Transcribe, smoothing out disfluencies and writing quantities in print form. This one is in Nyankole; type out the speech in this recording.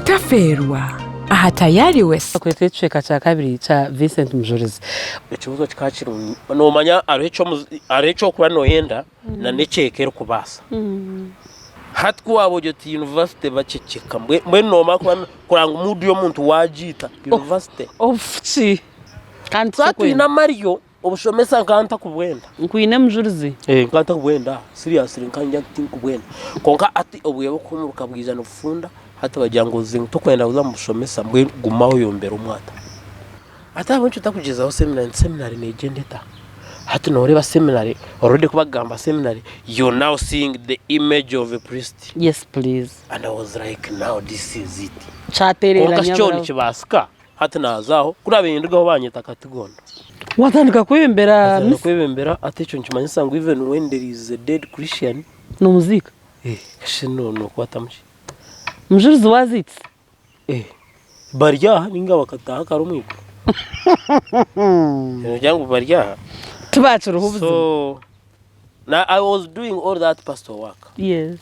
Otafeerwa aha Tayari West. Kweta ekicweka kya kabiri kya Vincent Mujurizi. Ekibuuzo kikaba kiri ngu noomanya hariho eki orikuba nooyenda na n'eki eka erikubaasa. Hati ku waaba ori oti yunivasite baceceka mbwenu noomanya kureba ngu muudu y'omuntu waagiita yunivasite. Obufuki kandi Twaba twine amaryo Obushomesa nkaba ntakubwenda. Nkwine mujurizi. Eh, nkaba ntakubwenda seriously nkaba ningira nti tinkubwenda. Kwonka hati obwire bw'okuhumuruka bwija nibufunda, hati bagira ngu oze tokwenda kuza omu bushomesa mbwenu guma oyombere omwata. Hati ahabw'enki otakugyezaho seminary nti seminary negyenda eta? Hati noreeba seminary already ku bakugamba seminary you're now seeing the image of a priest. Yes please. And I was like now this is it. Kyaterera Kwonka shi kyo nyabura. nikibaasika? Hati naaza aho, ku naabaire nindugaho baanyeta Katigondo. Watandika kwebembera Natandika misa? kwebembera, hati ekyo nikimanyisa ngu even when there is a dead Christian, Nomuziika? eh, shi nookwatamu ki? Mujurizi waaziitisa? Eh, bari aha ninga bakataaha kare omu iguru. Noogira ngu bari aha? Tibakiriho buzima. So, na I was doing all that pastor work. Yes.